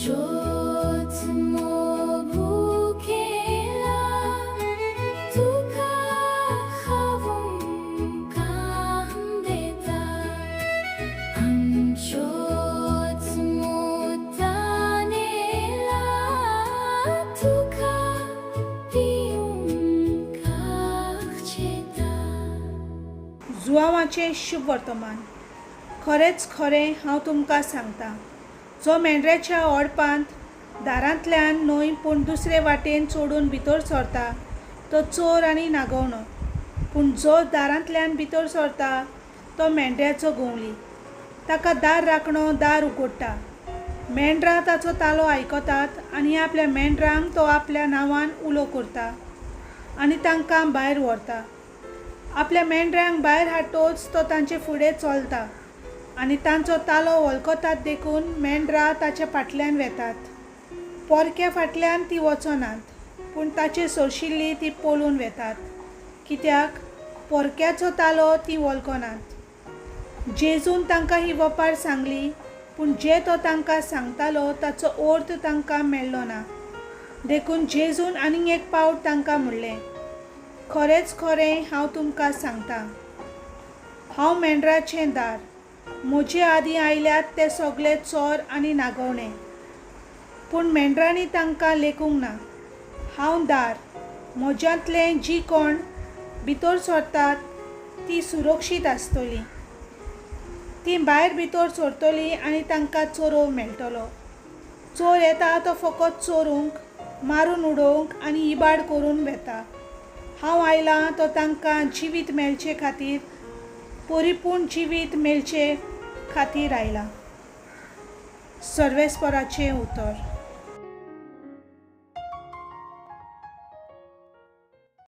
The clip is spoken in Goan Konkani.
शोत्स्मो भुकेला तुका खावंक दिता आमचोच तानेला तुका पिवंक चेता. जुआंवाचें शुभ वर्तमान. खरेंच खरें हांव तुमकां सांगतां, जो मेंढऱ्याच्या ओडपांत दारांतल्यान न्हय पूण दुसरे वाटेन चडून भितर सरता तो चोर आनी नागवणो. पूण जो दारांतल्यान भितर सरता तो मेंढऱ्याचो गंवळी. ताका दार राखणो दार उगडटा. मेंढरां ताचो तालो आयकतात आनी आपल्या मेंढरांक तो आपल्या नांवान उलो करता आनी तांकां भायर व्हरता. आपल्या मेंढऱ्यांक भायर हाडटच तो तांचे फुडें चलता आनी तांचो तालो वळखतात देखून मेंढरां ताच्या फाटल्यान वेतात. पोरक्या फाटल्यान तीं वचनात पूण ताचे सरशिल्लीं तीं पळून वेतात, कित्याक पोरक्याचो तालो तीं वळखनात. जेजून तांकां ही वपार सांगली, पूण जें तो तांकां सांगतालो ताचो अर्थ तांकां मेळ्ळो ना. देखून जेजून आनीक एक पावट तांकां म्हणलें, खरेंच खरें हांव तुमकां सांगतां, हांव मेंढराचें दार. म्हजे आदीं आयल्यात ते सगळे चोर आनी नागवणे, पूण मेंढरांनी तांकां लेखूंक ना. हांव दार. म्हज्यांतले जी कोण भितर सरतात ती सुरक्षीत आसतली. तीं भायर भितर सरतलीं आनी तांकां चरोव मेळटलो. चोर येता तो फकत चोरूंक, मारून उडोवंक आनी इबाड करून वेता. हांव आयलां तो तांकां जिवीत मेळचे खातीर, परिपूर्ण जिवीत मेळचे खातीर आयलां. सर्वेस्पराचें उतर.